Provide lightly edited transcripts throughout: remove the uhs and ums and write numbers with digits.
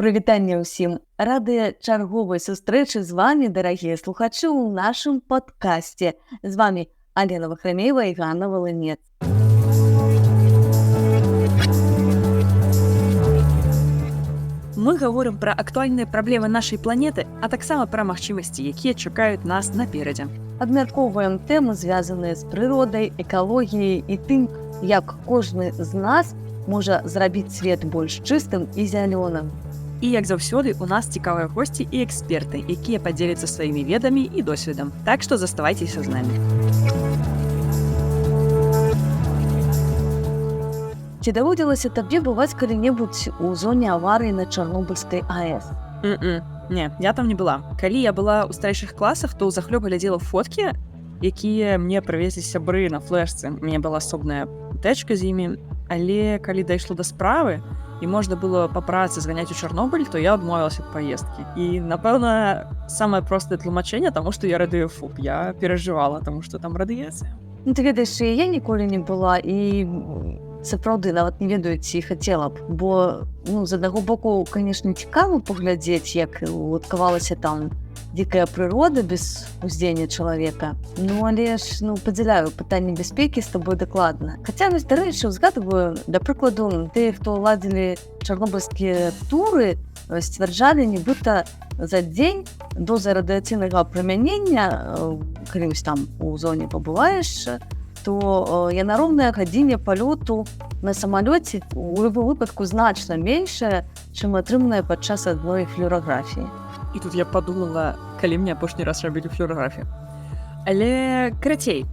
Прывітанне ўсім! Радыя чарговай сустрэчы з вами, дарагія слухачы, ў нашым падкасце. З вами Алена Вахрамеева і Ганна Валынец. Мы гаворым пра актуальныя праблемы нашай планеты, а таксама пра магчымасці, якія чакаюць нас наперадзе. Абмяркоўваем тэмы, звязаныя з прыродай, экалогіяй і тым, як кожны з нас можа зрабіць свет больш чыстым і зялёным. І як заўсёды, у нас цікавыя госці і эксперты, якія падзеляцца сваімі ведамі і досведам. Так што заставайцеся з намі. Ці даводзілася табе бываць калі-небудзь у зоне аварыі на Чарнобыльскай АЭС? Mm-mm. Не, я там не была. Калі я была ў старэйшых класах, то ўзахлёб глядзела фоткі, якія мне прывезлі сябры на флешцы. У мяне была асобная тэчка з імі, але калі дайшло да справы і можна было па працы зганяць у Чарнобыль, то я адмовілася ад паездкі. І, напэўна, самае простае тлумачэнне, таму што я радыёфоб, я перажывала, таму што там радыяцыя. Ну, ты ведаеш, і я ніколі не была і сапраўды нават не ведаю, ці хацела б, бо, ну, з аднаго боку, канешне, цікава паглядзець, як уладкавалася там дзікая прырода без уздзеяння чалавека. Ну, але ж, ну, падзяляю пытанне бяспекі з табой дакладна. Хаця, вось, дарэчы, узгадываю, да прыкладу, тыя, хто ладзілі чарнобыльскія туры, сцвярджалі, нібыта за дзень доза радыяцыйнага апрамянення, калі вось там у зоне пабываеш, то яна роўная гадзіне палёту на самалёце, у любым выпадку значна меншая, чым атрыманая падчас адной флюраграфіі. І тут я падумала, калі мне апошні раз рабілі флюраграфію. Але карацей,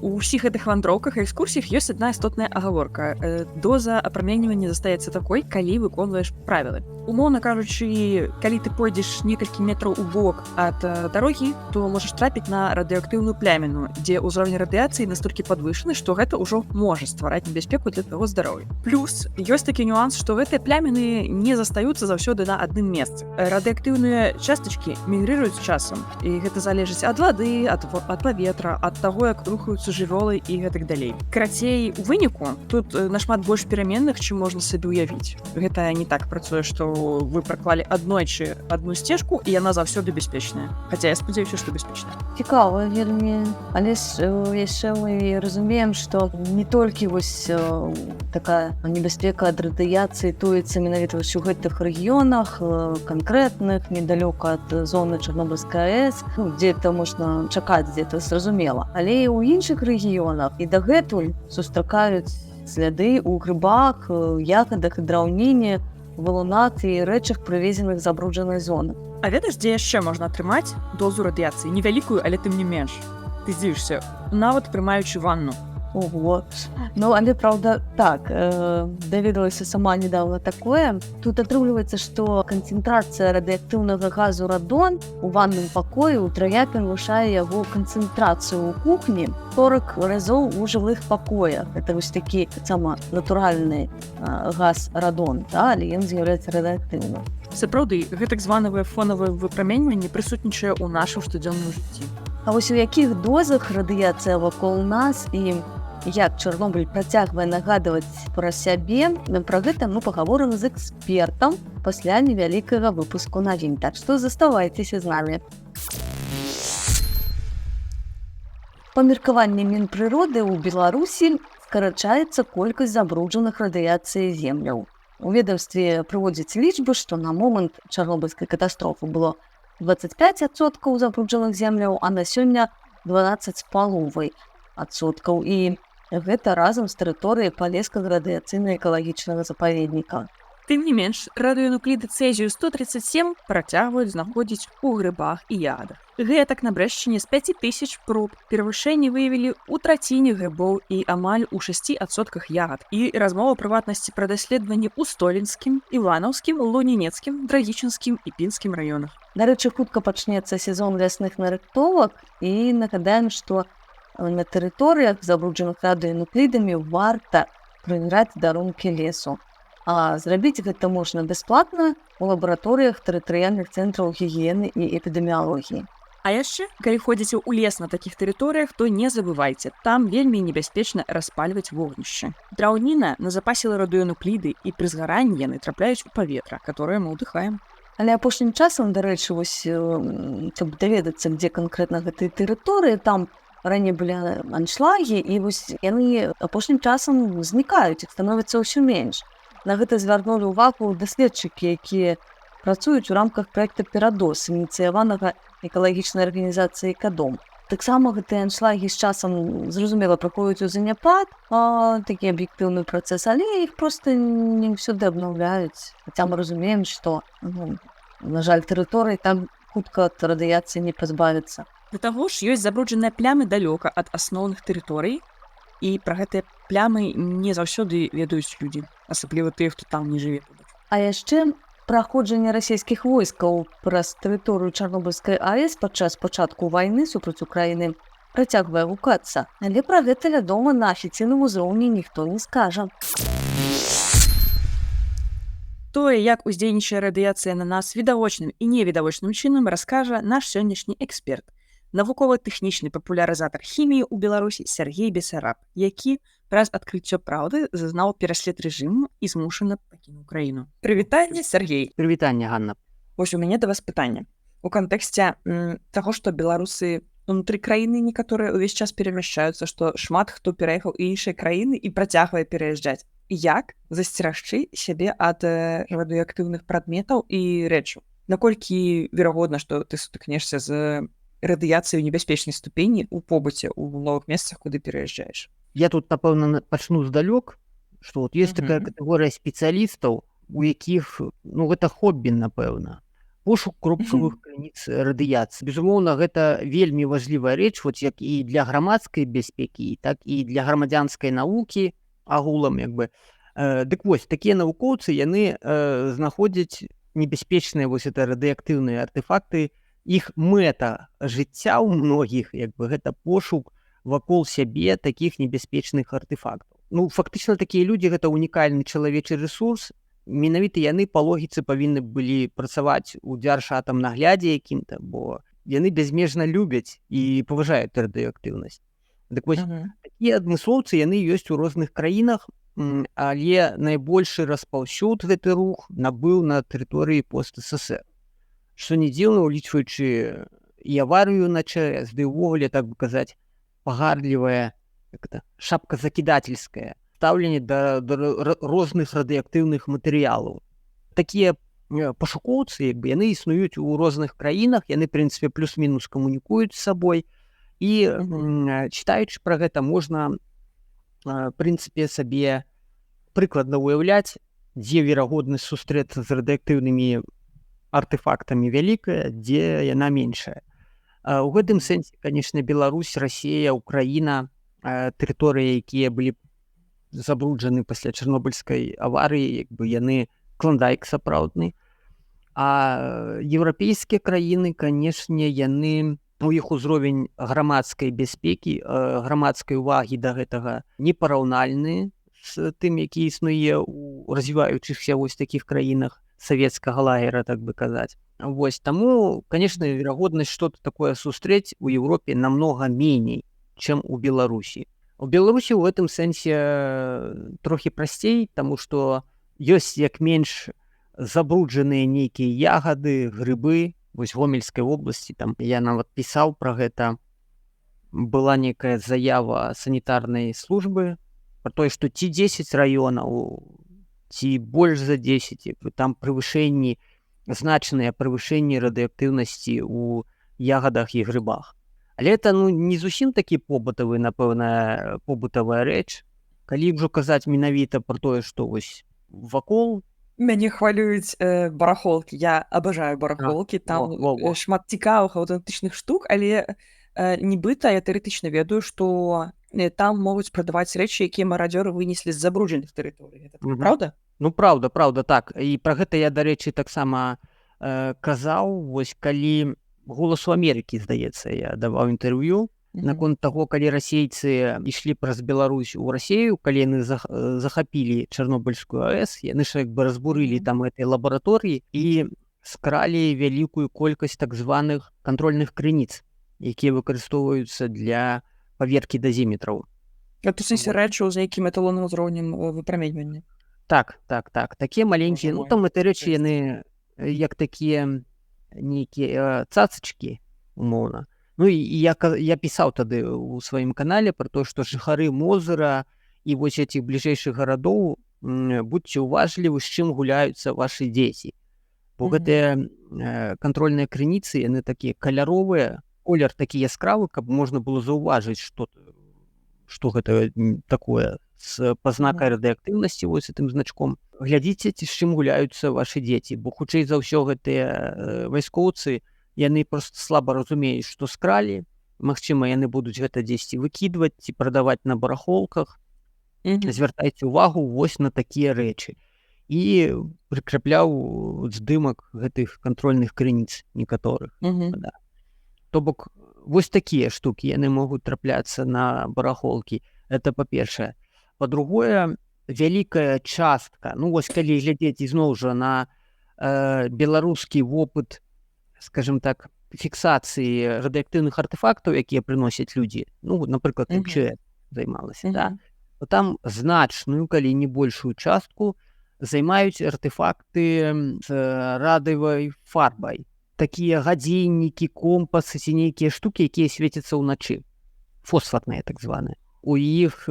у ўсіх гэтых вандроўках і экскурсіях ёсць адна істотная агаворка. Доза апраменьвання застаецца такой, калі выконваеш правілы. Умоўна кажучы, калі ты пойдзеш некалькі метраў у бок ад дарогі, то можаш трапіць на радыёактыўную пляміну, дзе ўзровень радыяцыі настолькі падвышаны, што гэта ўжо можа ствараць небяспеку для твайго здароўя. Плюс ёсць такі нюанс, што гэтыя пляміны не застаюцца заўсёды на адным месцы. Радыактыўныя частачкі мігрыруюць з часам, і гэта залежыць ад вады, ад паветра, ад таго, як рухаюцца жывёлы і гэтак далей. Карацей, у выніку тут нашмат больш пераменных, чым можна сабе ўявіць. Гэта не так працуе, што вы праклалі аднойчы адну сцежку і яна заўсёды бяспечная. Хаця я спадзяюся, што бяспечная. Цікава вельмі, але ж яшчэ мы разумеем, што не толькі вось такая небяспека ад радыяцыі тоіцца менавіта вось у гэтых рэгіёнах канкрэтных, недалёка ад зоны Чарнобыльскай АЭС, ну, дзе это можна чакаць, дзе это зразумела. Але і ў іншых рэгіёнах і дагэтуль сустракаюць сляды ў грыбах, ягадах і драўніне, валунах і рэчах, прывезеных з забруджанай зоны. А ведаеш, дзе яшчэ можна атрымаць дозу радыяцыі? Невялікую, але тым не менш. Ты дзівішся, нават прымаючы ванну. Ого. Ну, але праўда, так, даведалася сама недавно такое. Тут атрымліваецца, што канцэнтрацыя радыактыўнага газу радон у ванным пакоі ўтрая перавышае яго канцэнтрацыю ў кухні, 40 разоў у жылых пакоях. Это вось такі таксама натуральны газ радон, да, але ён з'яўляецца радыактыўным. Сапраўды, гэтак званае фонавае выпраменьванне прысутнічае ў нашым штодзённым жыцці. А вось у якіх дозах радыяцыя вакол нас і як Чарнобыль працягвае нагадваць пра сябе, пра гэта мы пагаворым з экспертам пасля невялікага выпуску навін. Так што заставайцеся з намі. Па меркаванні Мінпрыроды, ў Беларусі скарачаецца колькасць забруджаных радыяцыяй земляў. У ведомстве прыводзяць лічбы, што на момант Чарнобыльскай катастрофы было 25% забруджаных земляў, а на сёння дванаццаць з паловай адсоткаў. І гэта разам з тэрыторыяй Палескага радыяцыйна-экалагічнага запаведніка. Тым не менш, радыёнукліды цэзію 137 працягваюць знаходзіць у грыбах і ягадах. Гэтак, на Брэшчыне з 5000 проб перавышэнне выявілі ў траціне грыбоў і амаль у 6% ягад. І размова прыватнасці пра даследаванні ў Столінскім, Іванаўскім, Лунінецкім, Драгічынскім і Пінскім раёнах. Дарэчы, хутка пачнецца сезон лясных нарыхтовак, і нагадаем, што на тэрыторыях, забруджаных радыёнуклідамі, варта правяраць дарункі лесу. А зрабіць гэта можна бясплатна ў лабараторыях тэрытарыяльных цэнтраў гігіены і эпідэміялогіі. А яшчэ, калі ходзіце ў лес на такіх тэрыторыях, то не забывайце, там вельмі небяспечна распальваць вогнішчы. Драўніна назапасіла радыёнукліды, і пры згаранні яны трапляюць у паветра, которое мы ўдыхаем. Але апошнім часам, дарэчы, вось, каб даведацца, дзе канкрэтна гэтыя тэрыторыі, там раней былі аншлагі, і вось яны апошнім часам знікаюць, іх становіцца ўсё менш. На гэта звярнулі ўвагу даследчыкі, якія працуюць у рамках праекта «Перадоз», ініцыяванага экалагічнай арганізацыяй «Экадом». Таксама гэтыя аншлагі з часам, зразумела, праходзяць у заняпад, такі аб'ектыўны працэс, але іх проста не ўсюды абнаўляюць. Хаця мы разумеем, што, ну, на жаль, тэрыторыі там хутка ад радыяцыі не пазбавіцца. Да таго ж, ёсць забруджаныя плямы далёка ад асноўных тэрыторый, і пра гэтыя плямы не заўсёды ведаюць людзі, асабліва тыя, хто там не жыве побач. А яшчэ праходжанне расійскіх войскаў праз тэрыторыю Чарнобыльскай АЭС падчас пачатку вайны супраць Украіны працягвае гукацца. Але пра гэта, вядома, на афіцыйным узроўні ніхто не скажа. Тое, як уздзейнічае радыяцыя на нас відавочным і невідавочным чынам, раскажа наш сённяшні эксперт, навукова-тэхнічны папулярызатар хіміі ў Беларусі Сяргей Бесараб, які праз адкрыццё праўды зазнаў пераслед рэжыму і змушана пакінуў краіну. Прывітанне, Сяргей. Прывітанне, Ганна. Вось у мяне да вас пытанне. У кантэксце таго, што беларусы унутры краіны некаторыя ўвесь час перамяшчаюцца, што шмат хто пераехаў у іншыя краіны і працягвае пераязджаць. Як засцерагчы сябе ад радыёактыўных прадметаў і рэчаў? Наколькі верагодна, што ты сутыкнешся з радыяцыяй небяспечнай ступені ў побыце ў новых месцах, куды пераязджаеш? Я тут, напэўна, пачну здалёк, што вот есть такая катэгорыя спецыялістаў, у якіх, ну, гэта хобі, напэўна, пошук кропкавых крыніц радыяцыі. Безумоўна, гэта вельмі важлівая рэч, вот як і для грамадскай бяспекі, так і для грамадзянскай навукі агулам, як бы. Дык вось, такія навукоўцы, яны знаходзяць небяспечныя вось это радыактыўныя артэфакты. Іх мэта жыцця ў многіх, як бы, гэта пошук вакол сябе такіх небяспечных артэфактаў. Ну, фактычна, такія людзі — гэта унікальны чалавечы рэсурс. Менавіта яны па логіцы павінны былі працаваць у дзяржатамнаглядзе якім-то, бо яны бязмежна любяць і паважаюць радыёактыўнасць. Дык вось, такія адмыслоўцы, яны ёсць у розных краінах, але найбольшы распаўсюд гэты рух набыў на тэрыторыі пост СССР. Што не дзіўна, улічваючы і аварыю на ЧАЭС, ды ўвогуле, так бы казаць, пагардлівая, як это, шапказакідацельскае стаўленне да розных радыактыўных матэрыялаў. Такія пашукоўцы, як бы, яны існуюць у розных краінах, яны, прынцыпе, плюс-мінус камунікуюць з сабой, і чытаючы пра гэта, можна, прынцыпе, сабе прыкладна ўяўляць, дзе верагоднасць сустрэцца з радыактыўнымі артэфактамі вялікая, дзе яна меншая. У гэтым сэнсе, конечно, Беларусь, Расея, Украіна, тэрыторыі, якія былі забруджаны пасля чарнобыльскай аварыі, як бы, яны клондайк сапраўдны. А еўрапейскія краіны, канешне, яны, у іх узровень грамадскай бяспекі, грамадскай увагі да гэтага непараўнальны з тым, які існуе у развіваючыхся вось такіх краінах савецкага лагера, так бы казаць. Вось таму, конечно, верагоднасць что-то такое сустрэць у Еўропе намнога меней, чым у Беларусі. У Беларусі ў гэтым сэнсе трохі прасцей, таму што ёсць як менш забруджаныя нейкія ягады, грыбы. Вось Гомельскай вобласці, там я нават пісаў пра гэта, была некая заява санітарнай службы про тое, што ці 10 раёнаў, ці больш за 10, як бы, там прывышэнні, значныя прывышэнні радыактыўнасці у ягадах і грыбах. Але это, ну, не зусім такі побытавы, напэўна, побытавая рэч. Калі ўжо казаць менавіта про тое, што вось вакол. Мяне хвалююць барахолкі. Я обожаю барахолкі, там во, во, во. шмат цікавых аўтэнтычных штук, але нібыта я тэарэтычна ведаю, што там могуць прадаваць рэчы, якія марадзёры вынеслі з забруджаных тэрыторый. Гэта праўда? Ну, праўда, праўда, так. І пра гэта я, дарэчы, таксама казаў, вось калі «Голасу Амерыкі», здаецца, я даваў інтэрв'ю наконт таго, калі расейцы ішлі праз Беларусь у Расею, калі яны захапілі Чарнобыльскую АЭС, яны ж як бы разбурылі там гэтай лабараторыі і Скралі вялікую колькасць так званых кантрольных крыніц, якія выкарыстоўваюцца для паверкі дазіметраў. Это, у сэнсе, рэчаў з нейкім эталонным узроўнем выпраменьвання? Так, такія маленькія, ну, мой, там это рэчы, жесть. яны як такія нейкія цацачкі, умоўна. Ну і я пісаў тады ў сваім канале про то, што жыхары Мозыра і вось этих бліжэйшых гарадоў, будьце уважлівы, з чым гуляюцца вашы дзеці. Бо гэтыя кантрольныя крыніцы, яны такія каляровыя, колер такі яскравы, каб можна было заўважыць, што гэта такое з пазнакай радыактыўнасці, вось гэтым значком. Глядзіце, ці з чым гуляюцца вашы дзеці, бо хутчэй за ўсё гэтыя вайскоўцы, яны просто слаба разумеюць, што скралі. Магчыма, яны будуць гэта дзесьці выкідваць ці прадаваць на барахолках. Звяртайце ўвагу вось на такія рэчы. І прыкрапляў здымак гэтых кантрольных крыніц некаторых. Да. То бок вось такія штукі, яны могуць трапляцца на барахолкі. Это па-першае. Па-другое, вялікая частка, ну вось калі глядзець ізноў жа на беларускі вопыт, скажем так, фіксацыі радыактыўных артэфактаў, якія прыносяць людзі, ну, напрыклад, МЧС займалася, да, то там значную, калі не большую частку займаюць артэфакты з радыевай фарбай. Такія гадзіннікі, компасы ці нейкія штукі, якія свецяцца ўначы. Фосфарныя так званыя. У іх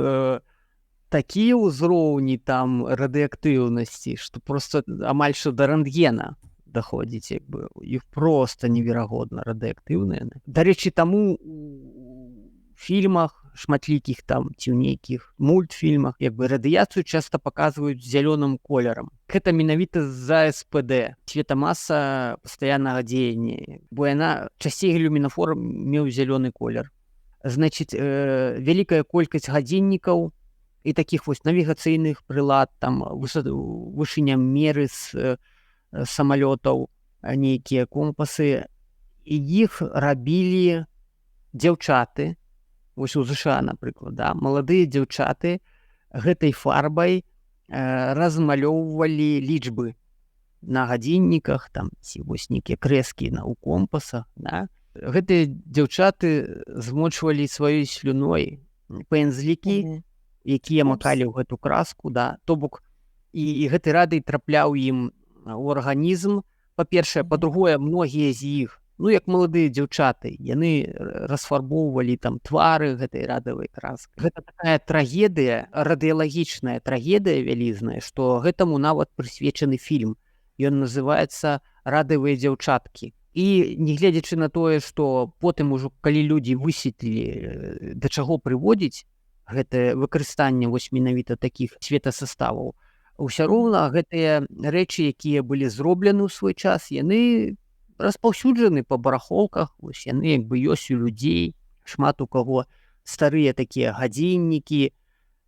такія ўзроўні там радыактыўнасці, што просто амаль што да рэнтгена даходзіць, як бы іх просто неверагодна радыактыўныя. Дарэчы, таму у фільмах шматлікіх там ці ў нейкіх мультфільмах як бы радыяцыю часта паказваюць зялёным колерам. Гэта менавіта з-за СПД, светамаса пастаяннага дзеяння, бо яна часцей, люмінафор меў зялёны колер. Значит, вялікая колькасць гадзіннікаў і такіх вось навігацыйных прылад, там вышыня меры з самалётаў, нейкія компасы, і іх рабілі дзяўчаты. Вось у ЗША, напрыклад, да, маладыя дзяўчаты гэтай фарбай размалёўвалі лічбы на гадзінніках там ці вось нейкія крэскі на у компасах, да. Гэтыя дзяўчаты змочвалі сваёй слюной пэнзлікі, якія макалі ў гэту краску, да. То бок і гэты радый трапляў ім у арганізм, па-першае. Па-другое, многія з іх, ну, як маладыя дзяўчаты, яны расфарбоўвалі там твары гэтай радавай краскай. Гэта такая трагедыя, радыялагічная трагедыя вялізная, што гэтаму нават прысвечаны фільм, ён называется «Радыевыя дзяўчаткі». І нягледзячы на тое, што потым ужо, калі людзі высветлілі, да чаго прыводзіць гэтае выкарыстанне вось менавіта такіх светасаставаў, ўсё роўна гэтыя рэчы, якія былі зроблены ў свой час, яны распаўсюджаны па барахолках. Вось яны як бы ёсць у людзей, шмат у каго старыя такія гадзіннікі,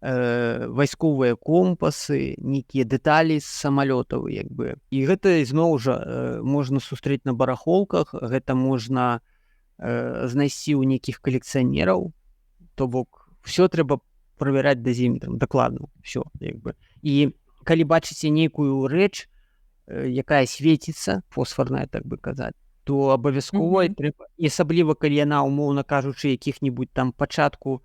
вайсковыя компасы, нейкія дэталі з самалётаў, як бы. І гэта ізноў жа можна сустрэць на барахолках, гэта можна знайсці ў нейкіх калекцыянераў. То бок все трэба правяраць дазіметрам дакладна, все як бы. І калі бачыце нейкую рэч, якая свеціцца, фосфарная, так бы казаць, то абавязкова трэба, і асабліва калі яна, умоўна кажучы, якіх-нибудь там пачатку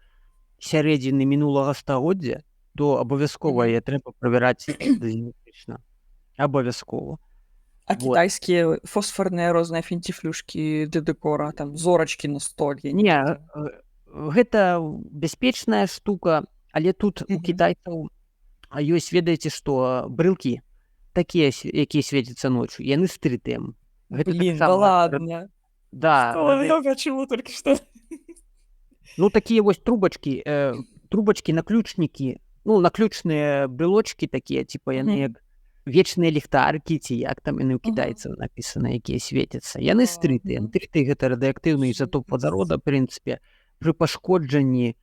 сярэдзіны мінулага стагоддзя, то абавязкова яе трэба правяраць дазіметрычна, абавязкова. А Вот. китайскія фосфорныя розныя фінціфлюшкі для дэкора, там зорачкі на столе? Не, гэта бяспечная штука, але тут у кітайцаў ёсць, ведаеце, што брылкі такія, якія свецяцца ноччу, яны з трытыем. Гэта Блин, да таксама ладно. Да, Что я почему только что? Ну, такія вось трубачкі, трубачкі, наключнікі, ну, наключныя брылочкі такія, типа яны як вечныя ліхтаркі ці як там яны ў кітайцаў напісана, якія свецяцца. Яны з трытыем. Трытый — гэта радыактыўны ізатоп вадарода, прынцыпе, пры пашкоджанні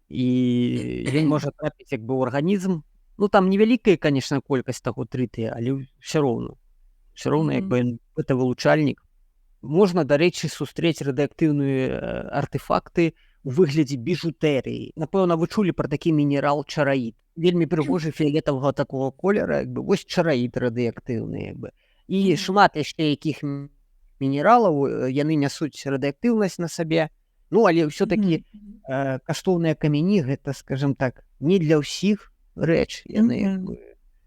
і ён можа трапіць як бы ў арганізм. Ну, там невялікая, конечно, колькасць таго трытыя, але ўсё роўна як бы гэта вылучальнік. Можна, дарэчы, сустрэць радыактыўныя артефакты у выглядзе біжутэрыі. Напэўна, вы чулі пра такі мінерал чараіт, вельмі прыгожы, фіолетавага такого колера, як бы. Вось чараіт радыактыўны, як бы. І шмат яшчэ якіх мінералаў, яны нясуць радыактыўнасць на сабе. Ну, але ўсё-таки каштоўныя камяні — гэта, скажем так, не для ўсіх рэч. Яны,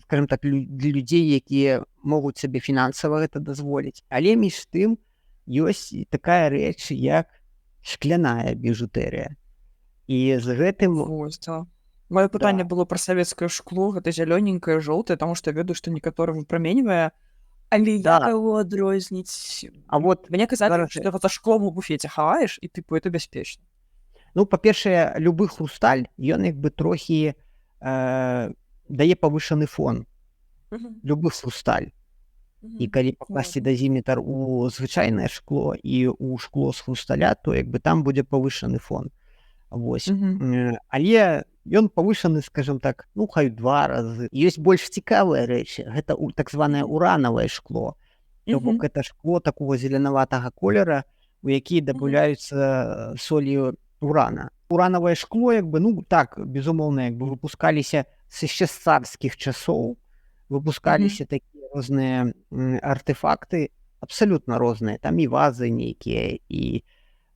скажем так, для людзей, якія могуць сабе фінансава гэта дазволіць. Але між тым ёсць і такая рэч, як шкляная біжутэрыя, і з гэтым Вось, да. Маё пытанне было пра савецкае шкло, гэта зялёненькае, жоўтае, таму што я ведаю, што некаторы выпраменьвае, але як яго адрозніць? А вот Мне казалі, зараз што за шклом у буфеце хаваеш, і тыпу это бяспечна. Ну, па-першае, любы хрусталь, ён як бы трохі дае павышаны фон. Любы хрусталь. І калі пакласці дазіметр у звычайнае шкло і ў шкло з хрусталя, то як бы там будзе павышаны фон. Вось. Але ён павышаны, скажем так, ну, хай два разы. Ёсць больш цікавыя рэчы. Гэта так званае уранавае шкло. То бок это шкло такого зеленаватага колера, у які дабаўляюцца солі урана. Уранавае шкло, як бы, ну так, безумоўна, як бы выпускаліся з яшчэ з царскіх часоў, выпускаліся такія розныя артэфакты, абсалютна розныя, там і вазы нейкія, і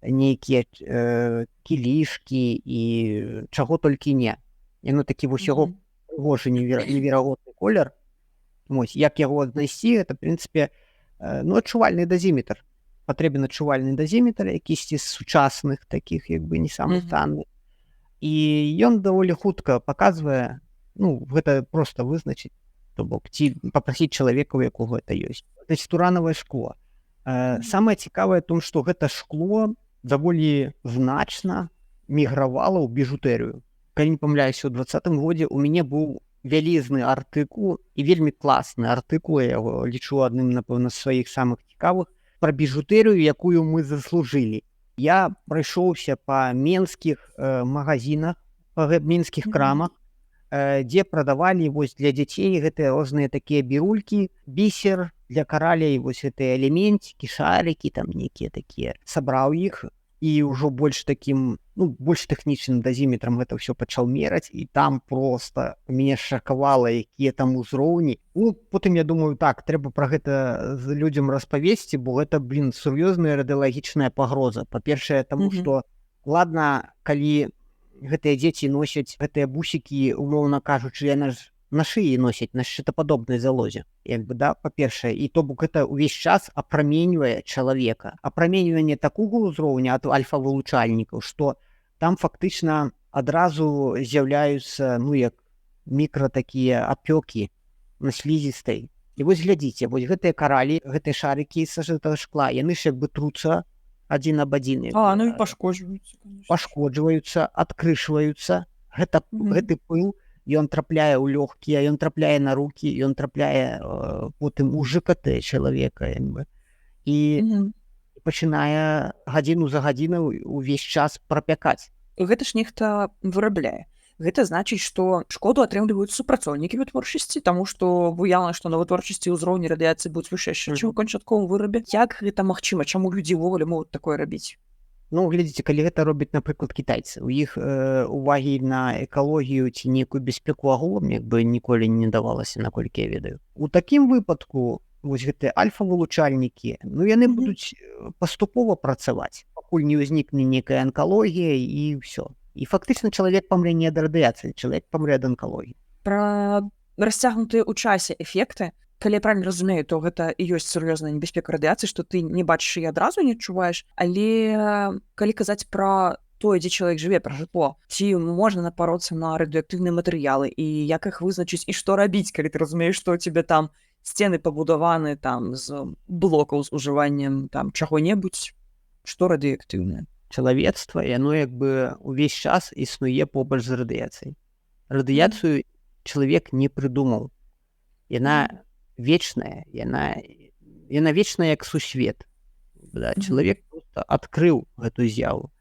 нейкія кілішкі, і чаго толькі не. Яно такі вось яго прыгожы, неверагодны колер. Вось, як яго знайсці, это, в прынцыпе, ну, адчувальны дазіметр. Патрэбен адчувальны дазіметр, якісьці з сучасных такіх, як бы не самых танных. І ён даволі хутка паказвае, ну, гэта просто вызначыць, то бок ці папрасіць чалавека, у якога это ёсць. Значит, уранавае шкло. Самае цікавае том, што гэта шкло даволі значна мігравала ў біжутэрыю. Калі не памыляюся, у 20-м годзе у мяне быў вялізны артыкул, і вельмі класны артыкул, я яго лічу адным, напэўна, з сваіх самых цікавых, пра біжутэрыю, якую мы заслужылі. Я прайшоўся па менскіх магазинах, па менскіх крамах, дзе прадавалі вось для дзяцей гэтыя розныя такія бірулькі, бісер для каралей, вось гэтыя элементики, шарики там нейкія такія. Сабраў іх і ўжо больш такім, ну, больш тэхнічным дазіметрам гэта ўсё пачаў мераць, і там просто мяне шакавала, якія там узроўні. Ну, потым я думаю: так, трэба пра гэта з людзям распавесці, бо гэта, блин, сур'ёзная радыялагічная пагроза. Па-першае, таму што ладно, калі гэтыя дзеці носяць гэтыя бусікі, умоўна кажучы, яна ж на шыі носяць, на шчытападобнай залозе, як бы, да, па-першае, і то бок гэта ўвесь час апраменьвае чалавека. Апраменьванне такога ўзроўня ад альфа-вылучальнікаў, што там фактычна адразу з'яўляюцца, ну, як мікра такія апёкі на слізістай. І вось глядзіце, вось гэтыя каралі, гэтыя шарыкі са гэтага шкла, яны ж як бы труцца адзін аб адзін, як А, бы, ну і пашкоджваюцца, конечно. Пашкоджваюцца, адкрышваюцца. Гэта гэты пыл, ён трапляе ў лёгкія, ён трапляе на рукі, ён трапляе потым у ЖКТ чалавека, як бы. І пачынае гадзіну за гадзінай увесь час прапякаць. Гэта ж нехта вырабляе. Гэта значыць, што шкоду атрымліваюць супрацоўнікі вытворчасці, таму што выяўлена, што на вытворчасці ўзроўні радыяцыі будуць вышэйшы, чым у канчатковым вырабе. Як гэта магчыма? Чаму людзі ўвогуле могуць такое рабіць? Ну, глядзіце, калі гэта робяць, напрыклад, кітайцы, у іх увагі на экалогію ці нейкую бяспеку агулам як бы ніколі не давалася, наколькі я ведаю. У такім выпадку вось гэтыя альфа-вылучальнікі, ну, яны будуць паступова працаваць, пакуль не ўзнікне некая анкалогія, і ўсё. І фактычна чалавек памрэ не ад радыяцыі, чалавек памрэ ад анкалогіі. Пра расцягнутыя ў часе эфекты, калі я правильно разумею, то гэта і ёсць сур'ёзная небяспека радыяцыі, што ты не бачыш і адразу не адчуваеш, але калі казаць пра тое, дзе чалавек жыве, пра жытло, ці можна напароцца на радыёактыўныя матэрыялы, і як іх вызначыць, і што рабіць, калі ты разумееш, што у тебе там сцены пабудаваны там з блокаў з ужываннем там чаго-небудзь, што радыёактыўнае? Чалавецтва, яно як бы увесь час існуе побач з радыяцыяй. Радыяцыю чалавек не прыдумаў. Яна вечная, яна вечная, як сусвет. Да, чалавек просто адкрыў гэту з'яву.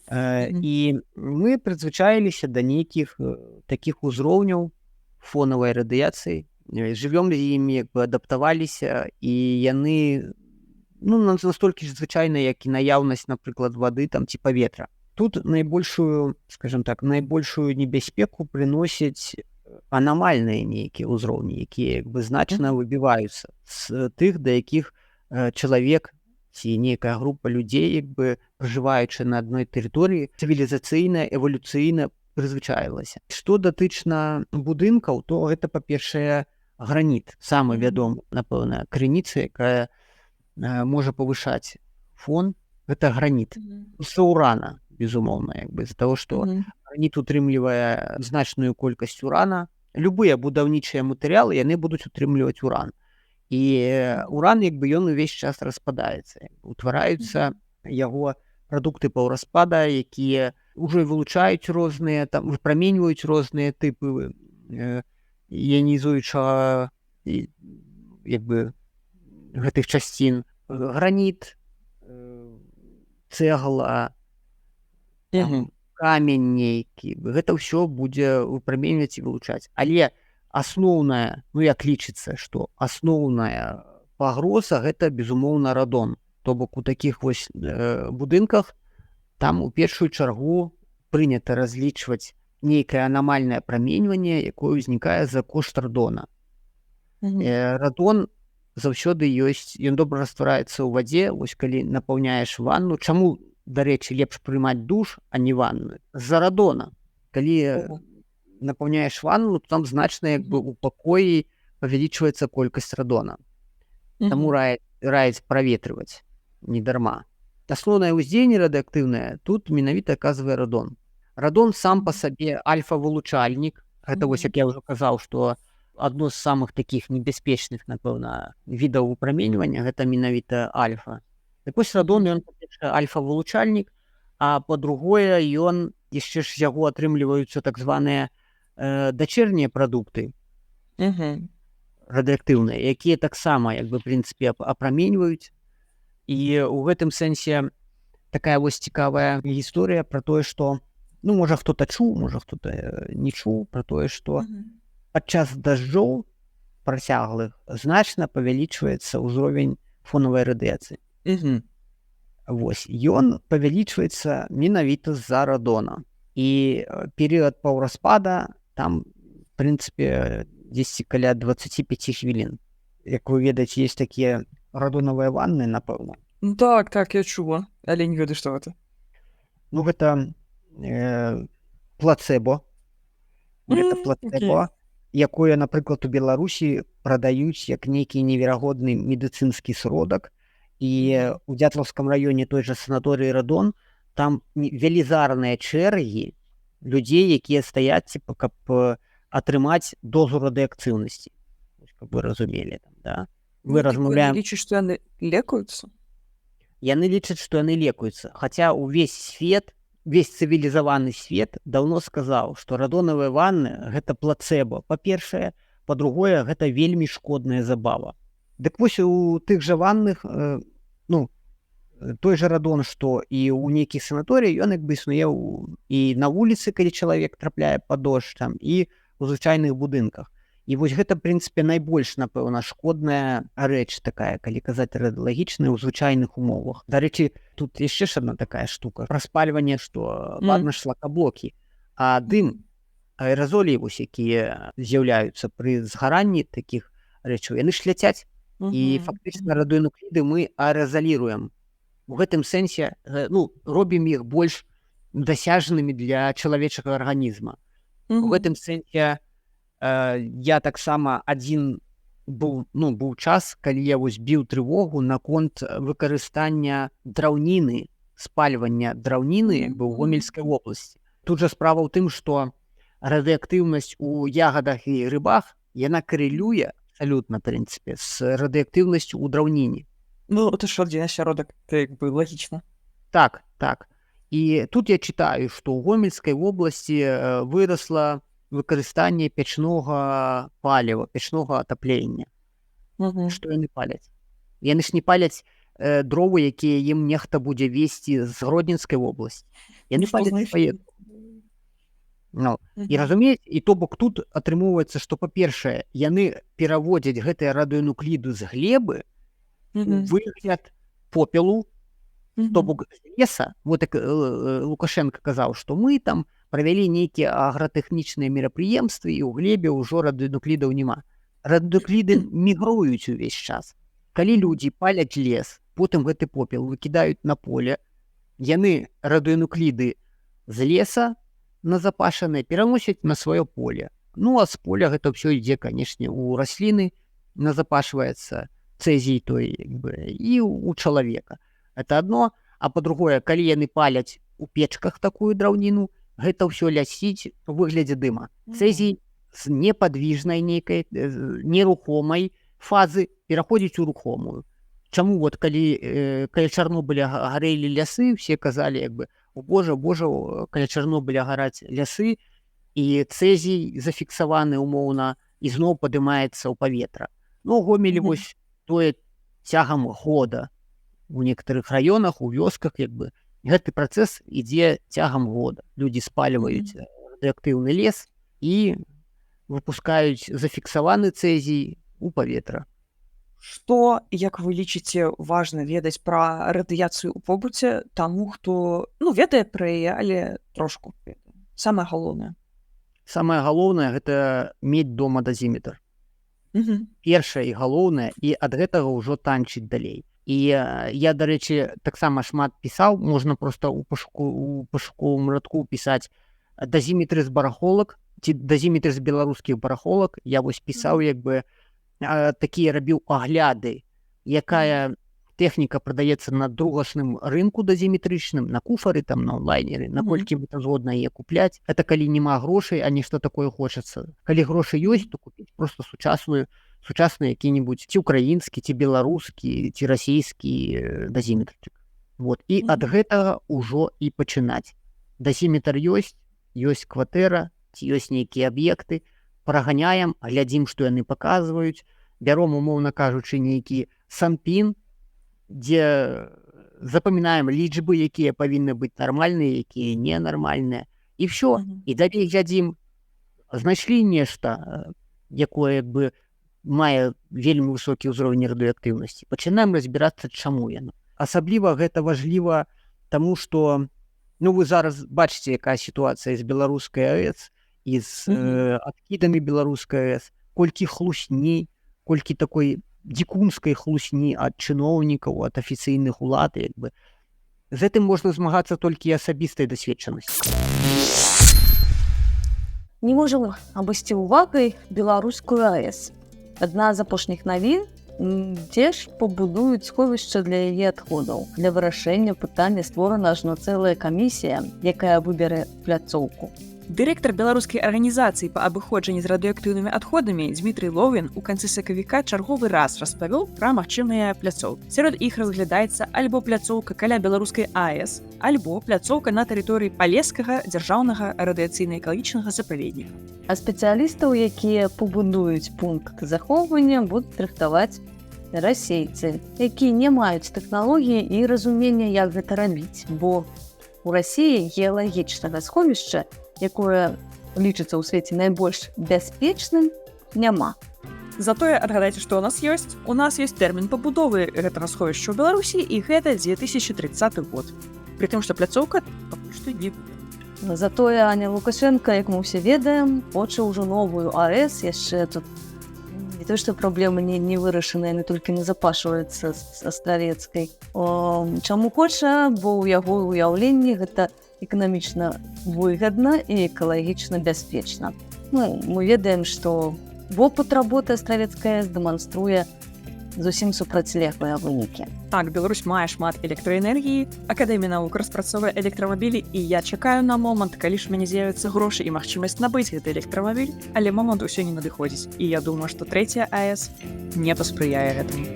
І мы прызвычаіліся да нейкіх такіх узроўняў фонавай радыяцыі, жывём з імі, як бы адаптаваліся, і яны, ну, настолькі ж звычайна, як і наяўнасць, напрыклад, вады там ці паветра. Тут найбольшую, скажем так, найбольшую небяспеку прыносіць анамальныя нейкія ўзроўні, якія як бы значна выбіваюцца з тых, да якіх чалавек ці нейкая група людзей, як бы пражываючы на адной тэрыторыі, цывілізацыйна, эвалюцыйна прызвычаілася. Што датычна будынкаў, то гэта, па-першае, граніт, самы вядомы, напэўна, крыніца, якая можа павышаць фон, гэта граніт. З урана, безумоўна, як бы з того, што граніт утрымлівае значную колькасць урана. Любыя будаўнічыя матэрыялы, яны будуць утрымліваць уран. І уран, як бы, ён увесь час распадаецца, утвараюцца яго прадукты паўраспада, якія ўжо вылучаюць розныя там, выпраменьваюць розныя тыпы іанізуючага, як бы, гэтых часцін. Граніт, цэгла, камень нейкі, гэта ўсё будзе выпраменьваць і вылучаць. Але асноўная, ну, як лічыцца, што асноўная пагроза — гэта, безумоўна, радон. То бок у такіх вось будынках там у першую чаргу прынята разлічваць нейкае анамальнае праменьванне, якое ўзнікае за кошт радона. Радон заўсёды ёсць, ён добра раствараецца ў вадзе. Вось калі напаўняеш ванну, чаму, дарэчы, лепш прымаць душ, а не ванну? З-за радона. Калі напаўняеш ванну, то там значна, як бы, у пакоі павялічваецца колькасць радона. Таму раяць праветрываць не дарма. Асноўнае ўздзеянне радыактыўнае тут менавіта аказвае радон. Радон сам па сабе альфа-вылучальнік. Гэта вось, як я ўжо казаў, што адно з самых такіх небяспечных, напэўна, відаў выпраменьвання — гэта менавіта альфа. Так вось, радон, ён, па-першае, альфа-вылучальнік, а па-другое, ён яшчэ ж, з яго атрымліваюцца так званыя дачэрнія прадукты радыактыўныя, якія таксама, як бы, прынцыпе, апраменьваюць. І ў гэтым сэнсе такая вось цікавая гісторыя пра тое, што, ну, можа, хто-то чуў, можа, хто-то не чуў пра тое, што падчас дажджоў працяглых значна павялічваецца ўзровень фонавай радыяцыі. Вось ён павялічваецца менавіта з-за радона. І перыяд паўраспада там, в прынцыпе, дзесьці каля 25 хвілін. Як вы ведаеце, есть такія радонавыя ванны, напэўна. Ну, так, я чула, але не ведаю, што гэта. Ну, гэта плацэбо. Гэта плацэбо, якое, напрыклад, у Беларусі прадаюць як нейкі неверагодны медыцынскі сродак. І у Дзятлаўскім раёне той жа санаторый «Радон», там велізарныя чэргі людзей, якія стаяць, типа, каб атрымаць дозу радыактыўнасці. Каб вы разумелі там, да? Мы Ну, тыпу, яны размаўляем. лічаць, што яны лекуюцца? Яны лічаць, што яны лекуюцца. Хаця ўвесь свет, весь цывілізаваны свет даўно сказаў, што радонавыя ванны — гэта плацэбо, па-першае, па-другое, гэта вельмі шкодная забава. Дык вось, у тых жа ванных, ну, той жа радон, што і ў нейкіх санаторый, ён як бы існуе і на вуліцы, калі чалавек трапляе пад дождж там, і у звычайных будынках. І вось гэта, в прынцыпе, найбольш, напэўна, шкодная рэч такая, калі казаць радыялагічная, ў звычайных умовах. Дарэчы, тут яшчэ ж одна такая штука пра спальванне, што ладно шлакаблокі, а дым, аэразолі вось, якія з'яўляюцца пры згаранні такіх рэчаў, яны ж ляцяць, і фактычна радыенукліды мы аэразаліруем. У гэтым сэнсе, ну, робім іх больш дасяжнымі для чалавечага арганізма. У гэтым сэнсе я таксама адзін быў, ну, быў час, калі я вось біў трывогу наконт выкарыстання драўніны, спальвання драўніны, як бы, ў Гомельскай вобласці. Тут жа справа ў тым, што радыактыўнасць у ягадах і грыбах, яна карэлюе абсалютна, прынцыпе, з радыактыўнасцю ў драўніне. Ну, это ж адзін асяродак, это як бы лагічна. Так. І тут я чытаю, што ў Гомельскай вобласці вырасла выкарыстанне пячнога паліва, пячнога атаплення. Што яны паляць? Яны ж не паляць дровы, якія ім нехта будзе весці з Гродненскай вобласці. Яны Ну, што паляць знайшлі? свае. Ну, і разумець, і то бок тут атрымоўваецца, што, па-першае, яны пераводзяць гэтыя радыенукліды з глебы у выгляд попелу, то бок з леса. Вот так Лукашенко казаў, што мы там Правялі нейкія агратэхнічныя мерапрыемствы, і ў глебе ўжо радыенуклідаў няма. Радыенукліды мігруюць увесь час. Калі людзі паляць лес, потым гэты попел выкідаюць на поле, яны радыенукліды з леса назапашаныя пераносяць на сваё поле. Ну а з поля гэта ўсё ідзе, канешне, у расліны назапашваецца цэзій той, як бы, і у чалавека. Это одно, а па-другое, калі яны паляць у печках такую драўніну, гэта ўсё ляціць у выглядзе дыма. Цэзій з непадвіжнай нейкай нерухомай фазы пераходзіць у рухомую. Чаму вот калі каля Чарнобыля гарэлі лясы, все казалі, як бы, о божа, божа, каля Чарнобыля гараць лясы, і цэзій зафіксаваны умоўна ізноў падымаецца ў паветра. Ну, Гомелі вось тое цягам года у некаторых раёнах, у вёсках, як бы, гэты працэс ідзе цягам года. Людзі спальваюць радыактыўны лес і выпускаюць зафіксаваны цэзій у паветра. Што, як вы лічыце, важна ведаць пра радыяцыю ў побыце таму, хто, ну, ведае пра яе, але трошку ведае? Самае галоўнае. Самае галоўнае — гэта мець дома дазіметр. Першае і галоўнае, і ад гэтага ўжо танчыць далей. І я, дарэчы, таксама шмат пісаў, можна проста ў пашуку, у пашуковым радку пісаць «дазіметры з барахолак» ці «дазіметры з беларускіх барахолак». Я вось пісаў, як бы, такія рабіў агляды, якая тэхніка прадаецца на другасным рынку дазіметрычным, на Куфары, там, на онлайнеры, наколькі вы там згодна яе купляць. Это калі няма грошай, а нешта такое хочацца. Калі грошы ёсць, то купіць просто сучасны які-нибудь ці украінскі, ці беларускі, ці расійскі дазіметрчык. Вот і ад гэтага ўжо і пачынаць. Дазіметр ёсць, ёсць кватэра ці ёсць нейкія аб'екты, праганяем, глядзім, што яны паказваюць, бяром, умоўна кажучы, нейкі санпін, дзе запамінаем лічбы, якія павінны быць нармальныя, якія ненармальныя, і всё. І далей глядзім: знайшлі нешта, якое, як бы, мае вельмі высокі ўзровень радыёактыўнасці, пачынаем разбірацца, чаму яно. Асабліва гэта важліва таму, што, ну, вы зараз бачыце, якая сітуацыя з беларускай АЭС і з адкідамі беларускай АЭС, колькі хлусні, колькі такой дзікунскай хлусні ад чыноўнікаў, ад афіцыйных улад, як бы. З гэтым можна змагацца толькі асабістай дасведчанасцю. Не можам абысці увагай беларускую АЭС. Адна з апошніх навін, дзе ж пабудуюць сховішча для яе адходаў. Для вырашэння пытання створана ажно цэлая камісія, якая выберэ пляцоўку. Дырэктар беларускай арганізацыі па абыходжанні з радыёактыўнымі адходамі Дмітрый Лоўвін у канцы сакавіка чарговы раз распавёў пра магчымыя пляцоўкі. Сярод іх разглядаецца альбо пляцоўка каля беларускай АЭС, альбо пляцоўка на тэрыторыі Палескага дзяржаўнага радыяцыйна-экалагічнага запаведніка. А спецыялістаў, якія пабудуюць пункт захоўвання, будуць рыхтаваць расейцы, якія не маюць тэхналогіі і разумення, як гэта рабіць, бо у Расіі геалагічнага сховішча, якое лічыцца ў свеце найбольш бяспечным, няма. Затое адгадайце, што ў нас ёсць. У нас ёсць тэрмін пабудовы гэтага сховішча ў Беларусі, і гэта 2030 год. Прытым, што пляцоўка пакуль што не Затое Аня Лукашенко, як мы ўсе ведаем, хоча ўжо новую АЭС. Яшчэ тут не то што праблемы не вырашаныя, яны толькі назапашваюцца з Астравецкай. Чаму хоча? Бо ў яго ўяўленні гэта эканамічна выгадна і экалагічна бяспечна. Ну, мы ведаем, што вопыт работы Астравецкая АЭС дэманструе зусім супрацьлеглыя вынікі. Так, Беларусь мае шмат электраэнергіі, Акадэмія навук распрацоўвае электрамабілі, і я чакаю на момант, калі ж у мяне з'явяцца грошы і магчымасць набыць гэты электрамабіль, але момант усё не надыходзіць. І я думаю, што трэцяя АЭС не паспрыяе гэтаму.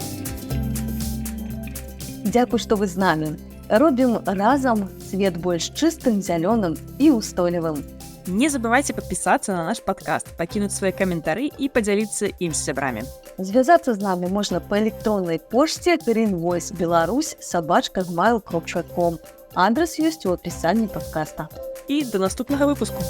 Дзякуй, што вы з намі. Робім разам свет больш чыстым, зялёным і устойлівым. Не забывайте подписаться на наш подкаст, пакінуць свае каментары і падзяліцца ім з сябрамі. Звязацца з намі можна па электроннай пошце greenvoicebelarus@gmail.com. Адрас ёсць у апісанні падкаста. І да наступнага выпуску.